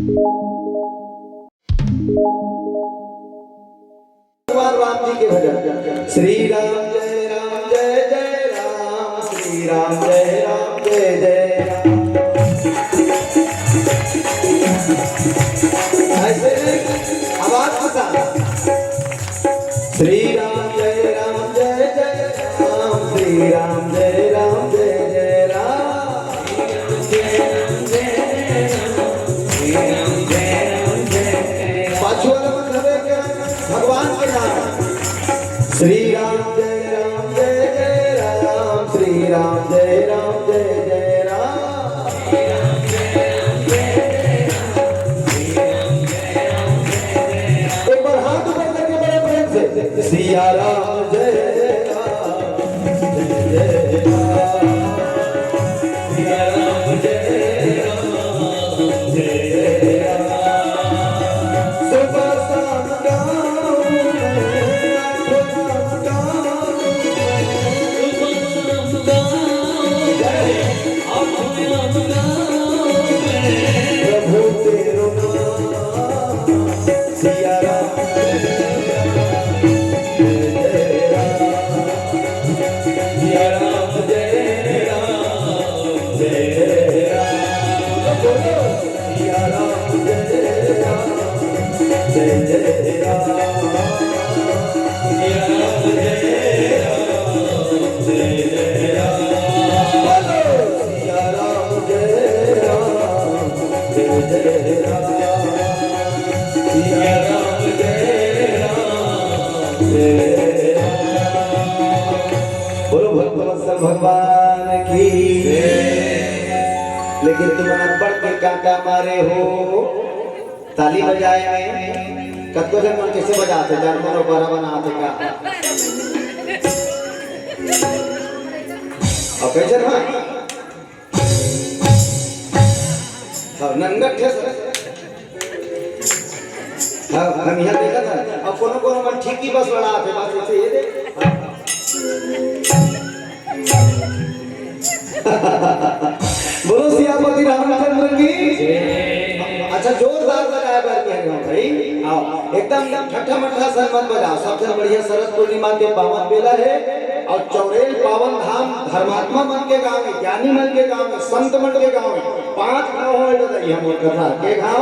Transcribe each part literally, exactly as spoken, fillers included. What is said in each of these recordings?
भगवान राम जी के भजन। श्री राम जय राम जय जय राम, श्री राम जय राम जय जय राम। ऐसे नहीं, आवाज के साथ। श्री राम जय राम जय जय राम, श्री राम जय राम जय जय राम। पाछू वाला मन हवे के भगवान के नाम। श्री राम जय राम जय जय राम, श्री राम जय राम जय जय राम। एक बार हाथ ऊपर करके बड़े प्रेम से, सिया राम जय राम, जय जय राम, सिया राम जय राम, जय जय राम। सुबह शाम गाऊं मैं, आठों राम गाऊं मैं। सुबह शाम गाऊं मैं, आठों राम गाऊं मैं। प्रभु तेरो नाम, सिया राम जय राम, जय जय राम। सिया राम जय राम, जय जय राम। बोलो, सिया राम जय राम, जय जय राम। सिया राम जय राम, जय जय राम। बोलो, सिया राम जय राम, जय जय राम। सिया राम जय राम, जय जय राम। बोलो भक्तवत्सल भगवान की। लेकिन तुमन अब्बड़ के कांटा मारे हो ताली बजाए में। कतको झन मन कइसे बजाथे, चार मन बरा बनाथे का? अउ कइसे ना? हाँ, नंगत थे सर। हाँ, हम यहाँ देखा था। अब कोनो कोनो मन ठीक ही बस बड़ा आते, बस ऐसे ये दे। हाँ। बोलो सियापति रामचंद्र की। अच्छा, जोरदार बजाए बर कह रहे हो भाई। आओ, एकदम ठट्ठा मट्ठा सन मत बजाओ। सबसे बढ़िया शरद पूर्णिमा के पावन बेला है और चौरेल पावन धाम धर्मात्मा मन के गांव है, ज्ञानी मन के गांव है, संत मन के गांव है। पांच गांव हो दादा, ये मोर कथा के गांव,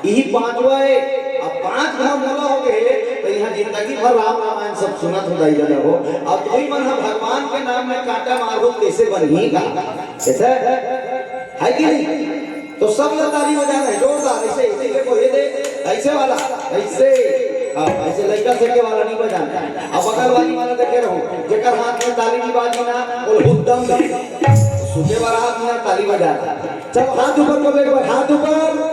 यही पांचवा है। अब पांच गांव मोला हो गए, तो यहाँ जिंदगी भर राम रामायण सब सुनत हो जाई दादा हो। अब कोई मन हम भगवान के नाम में कांटा मारबो, कैसे बनही का? कैसे है कि नहीं? तो सब लोग ताली बजाना है जोरदार, ऐसे, ऐसे देखो, ये दे, ऐसे वाला, ऐसे, हाँ, ऐसे लड़का से के वाला नहीं बजाना। अब बगल वाली वाला देखे रहो, जेकर हाथ में ताली नहीं बाजी ना, वो हुद्दम दे, सुते वाला हाथ में ताली बजाना। चलो हाथ ऊपर कर लो एक बार, हाथ ऊपर।